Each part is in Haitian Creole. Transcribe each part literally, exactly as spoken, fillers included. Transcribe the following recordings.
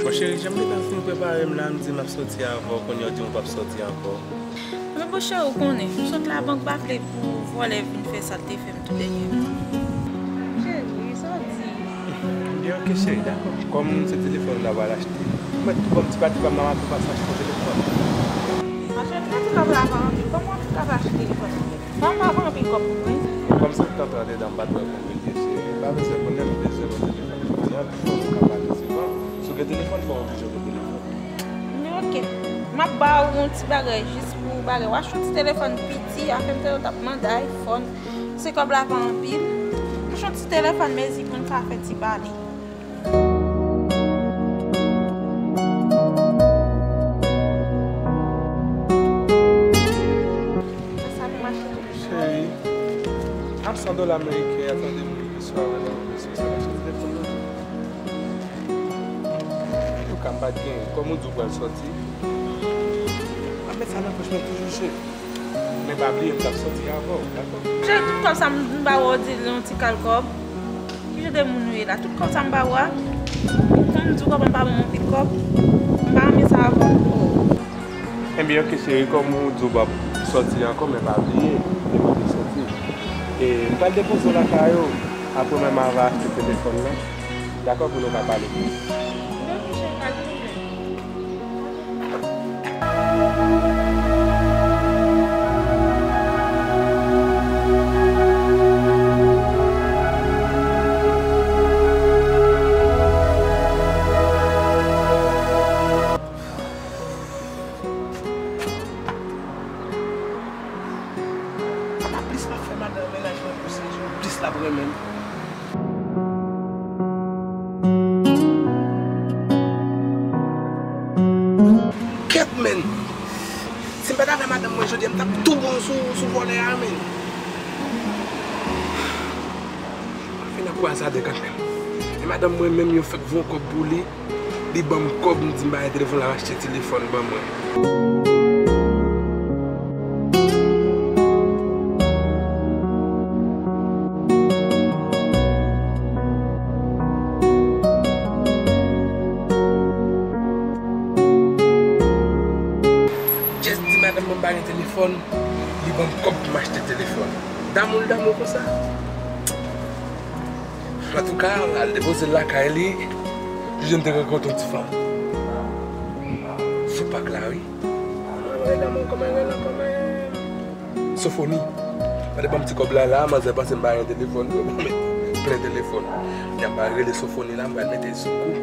Bon, cheri, jan m te fin prepare m la, m di m ap soti avè w, kounye a w di m w p ap soti ankò. Men bon, cheri, ou konnen, m sot labank, m pa vle pou vòlè vin fè sa l te fè m tou dènyèman. Cheri, sa w ap di? Ebyen, oke, cheri, dakò. Kòm se telefòn la w al achte, mwen tou kòm ti pati pa m la, m ap tou pase achte yon telefòn. Anchè, mwen tou ka vle avan anpil. Kòman w ap tou ka vle achte telefòn? Fanm pa pran anpil kòb pou mwen. Kòm sa k t antre andedan m pa t wè konbyen l ye, cheri. Pa bezwen konnen m bezwen yon telefòn jodi a pou fò nou ka pale souvan. Si w gen telefòn, fò w oblije gen telefòn. Men oke. M ap ba w yon ti bagay jis pou bagay. W achte yon ti telefòn piti, afè m te yo t ap mande iPhone. Se kòb la pa anpil. M achte yon ti telefòn mezi pou n ka fè ti pale. Cheri, ap san dola ameriken an, tande moun ki swa wè nan rezo sosyo, m achte telefòn nan. Antouka, m pa t gen, kòm ou di w pral sòti, m ap met sa nan pòch mwen toujou, cheri. Men pa bliye m t ap sòti avè w, dakò? Cheri, tout kòb sa m, m ba w, ou di l yon ti kal kòb. Ki jan de moun ou ye la? Tout kòb sa m ba w a, ou konn m di w kòb an pa ban m anpil kòb. M pa renmen sa avè w. Oh. Ebyen, oke, cheri, kòm ou di w p ap sòti ankò, men pa bliye, depi w te sòti. E m pral depoze w lakay ou, apre menm m ava achte telefòn nan. Dakò, pou nou ka pale plis. Ebyen, oke, cheri, pa gen pwoblèm. Apa plis m ap fè madanm mennaj mwen pou se jou, plis l ap renmen m. Kèt, menn! Si m pa t avè madanm mwen jodi a, m t ap tou bon sou, sou vòlè a, menn. M ap fin ankouraje a de kanmenm. E madanm mwen menm, yo fèk voye yon kòb pou li. Li ban m kòb, m di m pa gen telefòn, l ap achte telefòn ban mwen. Just di madanm mwen m pa gen telefòn, li ban m kòb pou m achte telefòn. Damou l damou konsa. Antouka, al depoze l lakay li, jodi a m te rankontre yon ti fanm. Sou pak la, wi. Mwen rele mwen kòman rele kòman. Sofoni. Gade ban m ti kòb la, la, manzè panse m pa gen telefòn, yo ban m plen telefòn. Kounya m pral rele Sofoni la, m pral mete l sou kou.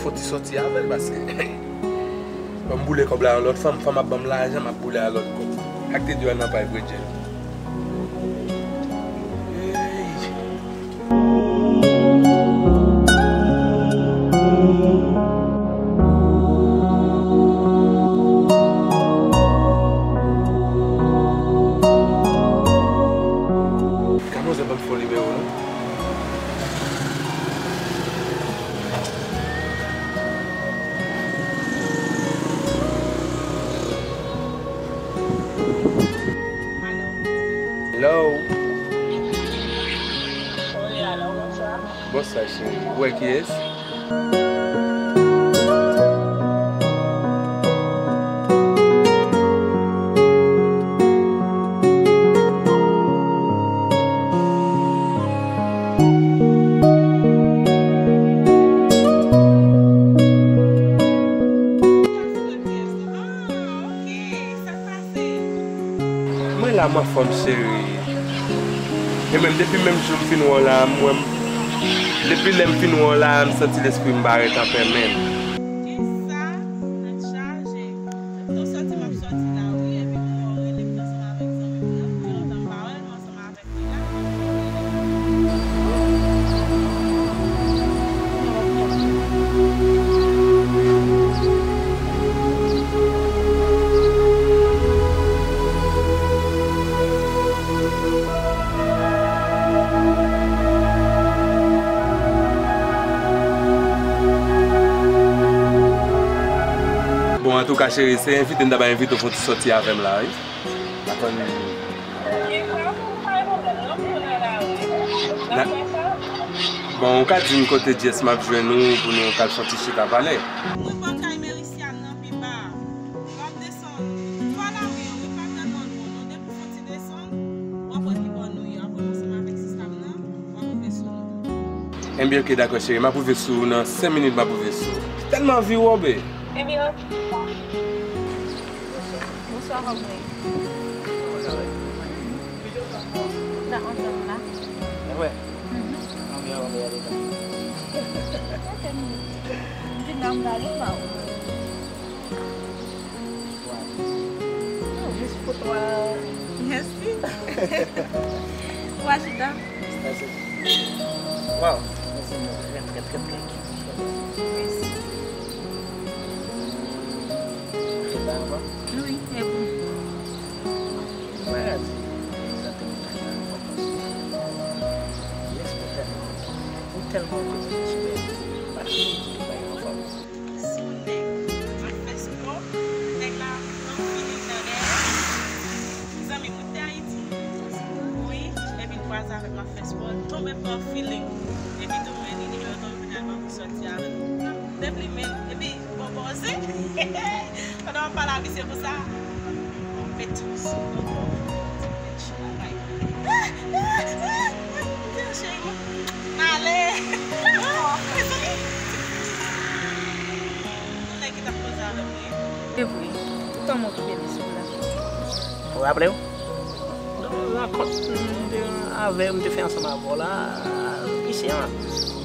Fò ti sòti avè l, paske ban m boule kòb la yon lòt fanm, fanm ap ban m lajan, m ap boule a lòt kòb. Ak te di w nan pay Bredjèl. Ey. Ka manzè ban m fon nimewo non. Hello. Wi, alo, bonswa. Bonswa, cheri. Ou wè kiyès? Mwen la, m anfòm, cheri. E menm depi menm jou m fin wè w la, m wè m, depi lè m fin wè w la, m santi lespri m pa ret anpè menm. Kisa? Tèt chaje. Depi w sòti, m ap sòti la, wi, epi m wè w rele m ansanm avèk zanmi m nan. Gen lontan m pa wè l, m ansanm avèk li la. Antouka, cheri, se envite m ta ba envite w fè yon ti sòti avè m la, wi. Atann. Na- Bon, ou ka di m kote Jess m ap jwenn ou pou nou ka al fè yon ti chita pale. Mwen pa kay Merisian nan pi ba. W ap desann. Twa lari an, wi, pa trè lwen non. Depi w fè yon ti desann, w ap wè ki bò nou ye. W ap wè ansanm avèk sista m nan, w ap rive sou nou. Enben, oke, dakò, cheri. M ap rive sou ou nan senk minit, m ap rive sou ou. Tèlman anvi wobe. Ebyen, bonswa, kòman w ye? Kòman sa va? Sa ansanm la? Mwen? Mhm. Anvi wobe a detan. M vin la, m gade pa ou. Waw. Non, jis pou twa. Mèsi. Twa chita. Mèsi. Waw. Mèsi, mwen trè, trè, trè, trè kite. Mèsi. Ou fè pa anvan? Wi, e bon. Mwen ka di, egzakteman, mwen fò panse. Yes, poutèt ou tèlman kote sou pa fini di bagay anfòm. Si yon nèg ap fè spò, nèg la pran feeling nan dèyè. Zanmi, mwen te Ayiti. Wi, epi l kwaze avèk m ap fè spò, l tonbe pran feeling. Epi tou mwen ni nimewo telefòn li pou sòti avè m. Depi men, epi bon, bon, se pandan w ap pale a misye konsa, mwen met sou bagay. Cheri, n ale. Yon nèg ki t ap koze avè m, wi. Se vre. Kòman w kite diskou la? Ou raple w? Donk, rankont m te avè w, m te fè ansanm avè w la, isi a.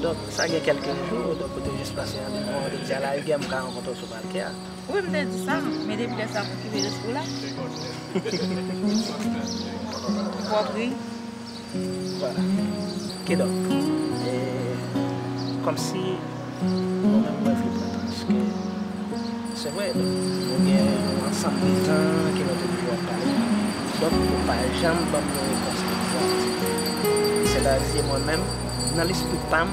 Donk, sa gen kèlke jou, donk, ou te jis pase an devan, ou te di a la rigè, m ka rankontre w sou palkè a. Wi, m te di sa, men depi lè sa pou kite diskou la. W ap ri. Vwala. Kidonk, e, kòmsi mwen menm mwen vle pran tan, paske se vre, nou gen yon ansanm de tan ke nou te toujou ap pale. Donk, ou pa janm ban m yon repons egzak. Sètadi, mwen menm, nan lespri pa m,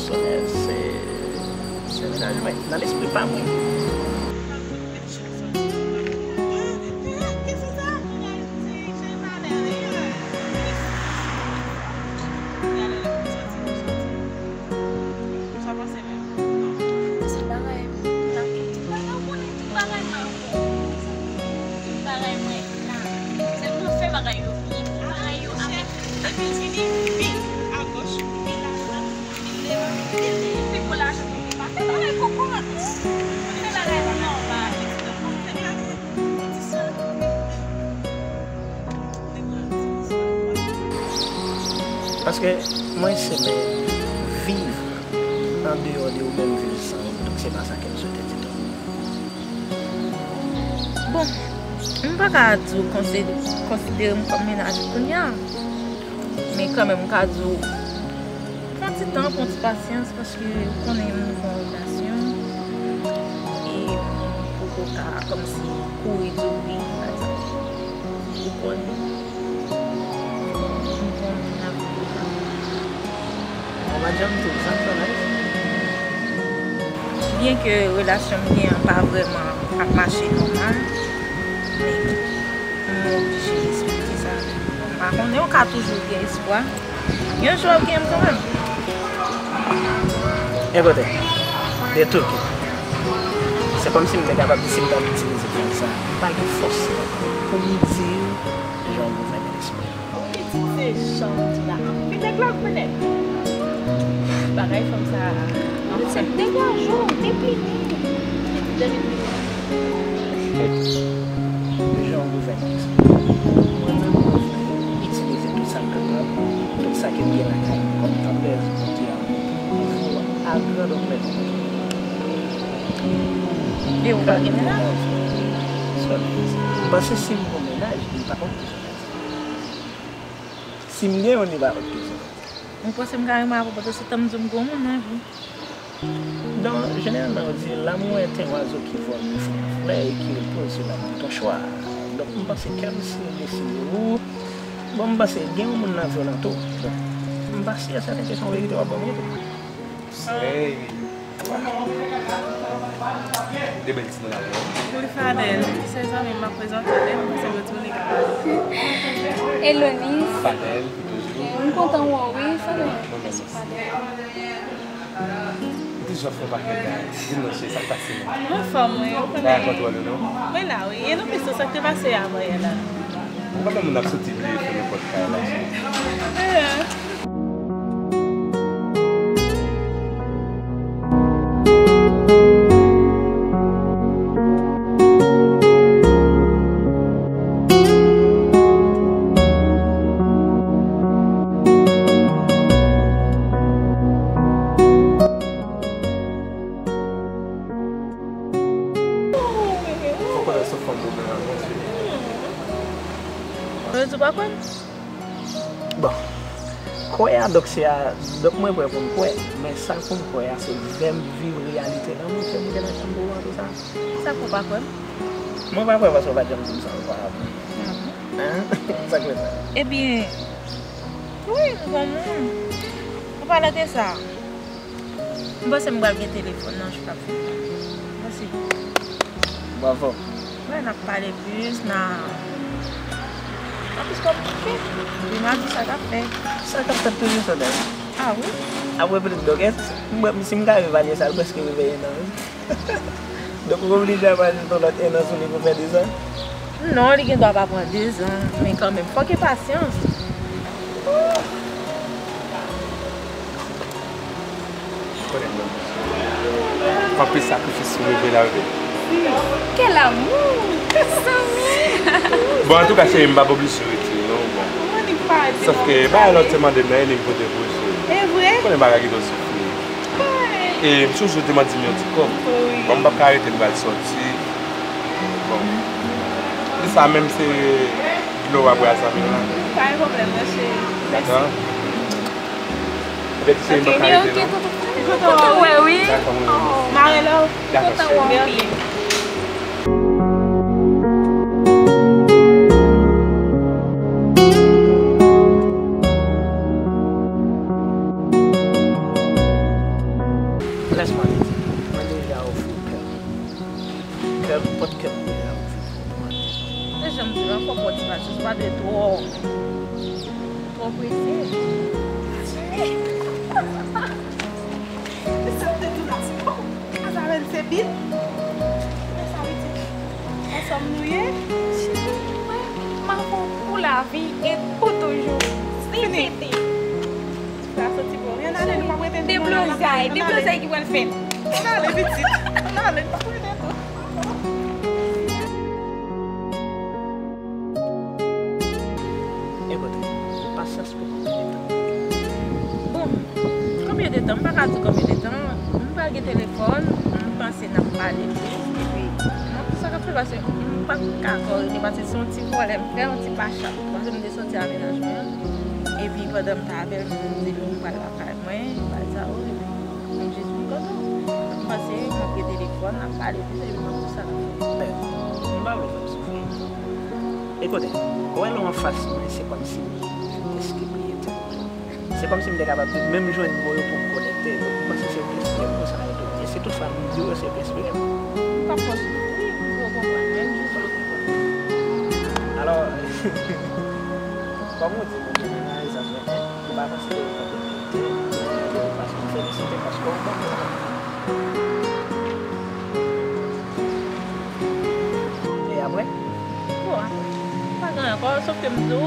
Sonèz se, se mennaj mwen. Nan lespri pa m, wi. Sa pase menm. Se bagay la. Bagay ou konnen tout bagay mwen yo bon. Tout bagay mwen la. Sèlman fè bagay yo byen. Fè bagay yo avèk. Epi l vini, pi agoch, pi lajan, pi devan, pi pi gwo lajan pou li pa. Fè bagay kòkòt. Fè bagay nòmal. Paske mwen se mwen viv andeyò de ou menm viv san ou, donk se pa sa ke m swete ditou. Bon, m pa ka di w konsi-, konsidere m kòm mennaj ou kounye a, men kanmenm m ka di w, pran ti tan, pran ti pasyans, paske ou konnen nou gen yon relasyon, e m poko ka kòmsi kouri di w wi, pa egzanp. Ou konnen. M konnen n ap viv ansanm. Mwen pa t janm di w sa, Sonèz. Byenke relasyon m gen an pa vrèman ap mache nòmal, men m oblije respekte sa. M pa konnen, ou ka toujou gen espwa. Yon jou w ap gen m kanmenm. Ekoute, de tout, se kòmsi m te kapab di si m t ap itilize tèm sa, m pa gen fòs pou m di jan w gouvène lespri m. Pitit se jan w di la. Anpil nèg la vre nèt. Bagay fanm sa a. Mesye, degaje w, deplime. Pitit de minit. Jan w gouvène lespri m. Mwen menm, mwen vle itilize tout sa m kapab, tout sa ke m gen lakay mwen kòm tandrès, bonte, amou, pou a grandè mwen. E ou pa gen mennaj? M panse si m gon mennaj, li pa ot ke Sonèz. Si m gen youn, li pa ot ke Sonèz. Ou panse m ka renmen avè w pandan se tan m di w m gon moun nan vi? Donk, jeneralman, yo di, l'amour est un oiseau qui vole de fleur en fleur et qui repose sur la boue de ton choix. Donk, m panse kèlkeswa deside ou, bon, m panse gen yon moun nan vi w nan tou. Donk, m pa si e sèten ke se yon verite w ap ban mwen tou. Hey. De bèl ti non la gen. Wi, Fadel, se zanmi m ap prezante l, m panse m tou li ka pale. Elonis. Fadel, pou toujou. M kontan wè w, wi, Fadel. Mwen menm. Mèsi, Fadel. Ou toujou ap fè pakèt bagay. Di m non, cheri, sa k pase menm? Anfòm, wi, ou konnen. Bagay kontwòle w, non? Mwen la, wi. E non, plis sa k te pase avan yè la? Ou pa konn moun ap soti bliye fè nenpòt kay la, cheri. Eh. Ou konnen se fanm ou gen avanse. Ou di w pa kwè m? Bon. Kwè a, donk, se a, donk, mwen prè pou m kwè, men sa pou m kwè a, se lè m viv reyalite lanmou ke m gen nan chanm pou m antre sa. Sa pou w pa kwè m? Mwen pa kwè paske w pa t janm di m sa oparavant. Ah bon? Hein? Sa k fè sa? Ebyen, wi, m gon moun. An palan de sa, m panse m pral gen telefòn nan jou k ap vini an. Mèsi. Bravo. Wè, n ap pale plis, n a, n a plis kominike. Epi n a di sa k ap fèt. Sa k ap fèt toujou, Chantal. Ah wi. Apre petèt, donk, èske, m, si m ka evalye sa, l prèske reveye nan. Donk, ou oblije al pran jis yon lòt en an sou li pou fè dezan? Non, li gen dwa pa pran dezan, men kanmenm, fòk gen pasyans. Ou konnen m renmen w. Anpil sakrifis ou rive la, bebe. Quel amour! Zanmi! Bon, antouka, cheri, m p ap oblije retire, non, bon. Sòf ke, bagay la ou te mande m nan, e li m pote pou ou, cheri. E vre? Ou konnen bagay ki tou soufri. E m sonje ou te mande m yon ti kòb. Wi. Bon, m p ap ka rete, m pral sòti. Bon. Di sa menm se dlo w ap bwè a zanmi w la. Pa gen pwoblèm, non, cheri. Mèsi. Dakò. Ebyen, ti cheri, m p ap ka rete, non. Ok, ok, tonton. Kontan wè w, wi. Dakò, mwen menm. Mare love. Dakò, cheri. Kontan wè w anpil. Lèsman di, mwen deja ofri w kè m. Kè m, pòt kè m deja ouvri pou ou. Se jan m di w la, fòk w di pasyans, ou pa dwe twò, twò prese. Mesye, m te di w la, se bon. Azarèn se bit. Men sa vle di, ansanm nou ye. Cheri, mwen, m avè w pou lavi e pou toujou. Fini. Fini. Sa soti bon. Ann ale, nou p ap rete nou nan la. Deblozay, deblozay ki pral fèt. Ann ale, pitit. Ann ale, nou p ap rete tou. Ekoute, pasyans pou konbyen de tan? Bon, konbyen de tan? M pa ka di konbyen de tan. M pral gen telefòn, m panse n ap pale plis, epi, non, sa k ap fè, paske m pa ka ankò rete, paske se yon ti vòlè m fè, yon ti pachat, paske m te sòti a mennaj mwen, epi pandan m t avè l, m di l m pral lakay mwen, bagay sa yo, epi m jis vin kote w. M panse m ap gen telefòn, n ap pale plis, epi m ap di sa n ap fè. M pa vle fè w soufri. Ekoute, ou wè lè w anfas mwen, se kòmsi m vin prèske bliye tèt mwen. Se kòmsi m te kapab di, menm jwenn mo yo pou m konekte. Donk, m panse se vle espere m konsa yo tou. E si toutfwa m di w yo, se vle espere m. M p ap fòse w, wi, m vle w konprann mwen, m jis vle w konprann. Alò, kòm ou di, mwen gen rezon, m pa konsidere w kòm yon kritè, paske m felisite paske w konprann. E apre? Bon, apre, pa gen anyen ankò, sòf ke m di w,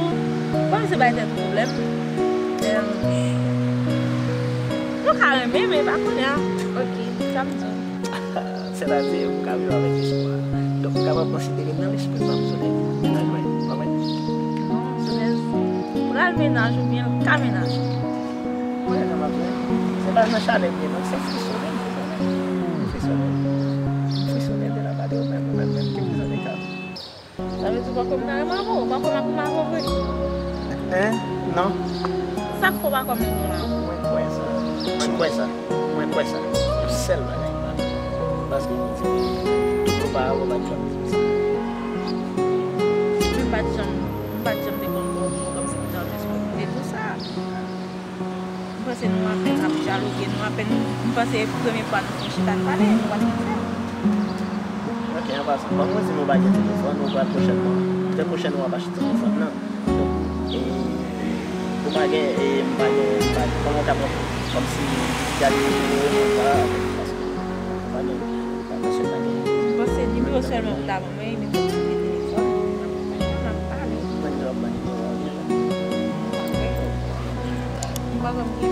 kòm se bay tèt ou pwoblèm, em, nou ka renmen, men pa kounye a. Ok, sa m di w. Sètadi, m ka viv avèk espwa. Donk, m kapab konsidere nan lespri pa m Solèz mennaj mwen, pa vre? Non, Solèz pral mennaj oubyen l ka mennaj ou. Mwen, jan m ap di, se pa nan chalè m ye, non, se frisone m frisone. M frisone. M frisone de la pa de ou menm, ou menm, menm, ki frisone ka. Sa vle di ou pa kwè m ta renmen avè w? Ou pa kwè m ap renmen avè w vre? Hein? Non. Sa k fè w pa kwè m renmen avè w? Mwen kwè sa. Mwen kwè sa. Mwen kwè sa. Yon sèl bagay m pa kwè. Paske m di, tout oparavant w pa t janm di m sa. Epi m pa t janm, m pa t janm te konn wè w kòmsi m te anvi sou kote tou sa. M panse nou ap, ap Dyaloge, nou apèn, m panse premye fwa nou fin chita n pale, nou pa t konn fè l. Ok, an pasan, ban mwen di nou pa gen telefòn, ou pral pwochènman. Trè pwochèn ou ap achte telefòn nan. Donk, e, ou pa gen, e, m pa gen, m pa gen, kòman w ka pran kòmsi gade nimewo mwen pa, paske ou pa gen, ou pa paske pa gen. M panse nimewo sèlman ou ta ban mwen, e men kòmsi se telefòn, n ap pale. Mwen, m ap ban nimewo a, wi. M pa konn ki.